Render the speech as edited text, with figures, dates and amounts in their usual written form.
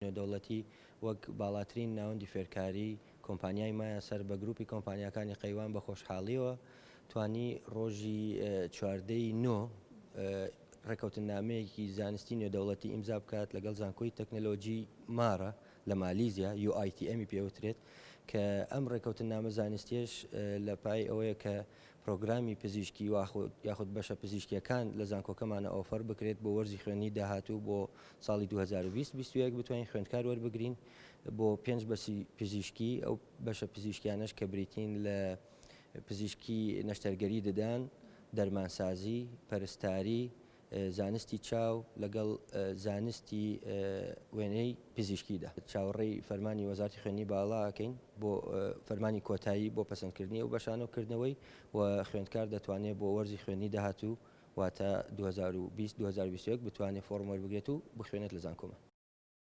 نێودەوڵەتی وەک باڵاترین ناوەندی فێرکاری کۆمپانیای مایا سەر بە گروپی کۆمپانیاکانی قەیوان بە خۆشحاڵیەوە توانی ڕۆژی 14 ی نۆ ڕێکەوتننامەیەکی زانستی نێودەوڵەتی ئیمزا بکات لەگەڵ زانکۆی تەکنەلۆجی مارا لە مالیزیا، UITM ی پێوترێت، کە ئەم ڕێکەوتننامە زانستیەش لە پای ئەوەیە کە پرۆگرامی پزیشکی یاخود بەشە پزیشکیەکان لە زانکۆکەمانە offer بکرێت بۆ وەرزی خوێندنی داهاتوو بۆ ساڵی 2020 21 بتوانین خوێندکار وەربگرین بۆ پێنج بەشی پزیشکی، ئەو بەشە پزیشکیانەش کە بریتین لە پزیشکی نەشتەرگەری ددان، دەرمانسازی، پەرستاری، زانستی چاو لەگەڵ زانستی وێنەی پزیشکیدا. چاوەڕێی فەرمانی وەزارەتی خوێندنی باڵا ئەکەین بۆ فەرمانی کۆتایی بۆ پەسەندکردنی ئەو بەشانە و کردنەوەی و خوێندکار دەتوانێت بۆ وەرزی خوێندنی داهاتوو واتە 2020 2021 بتوانێت فۆڕم وەربگرێت و بخوێنێت لە زانکۆمان.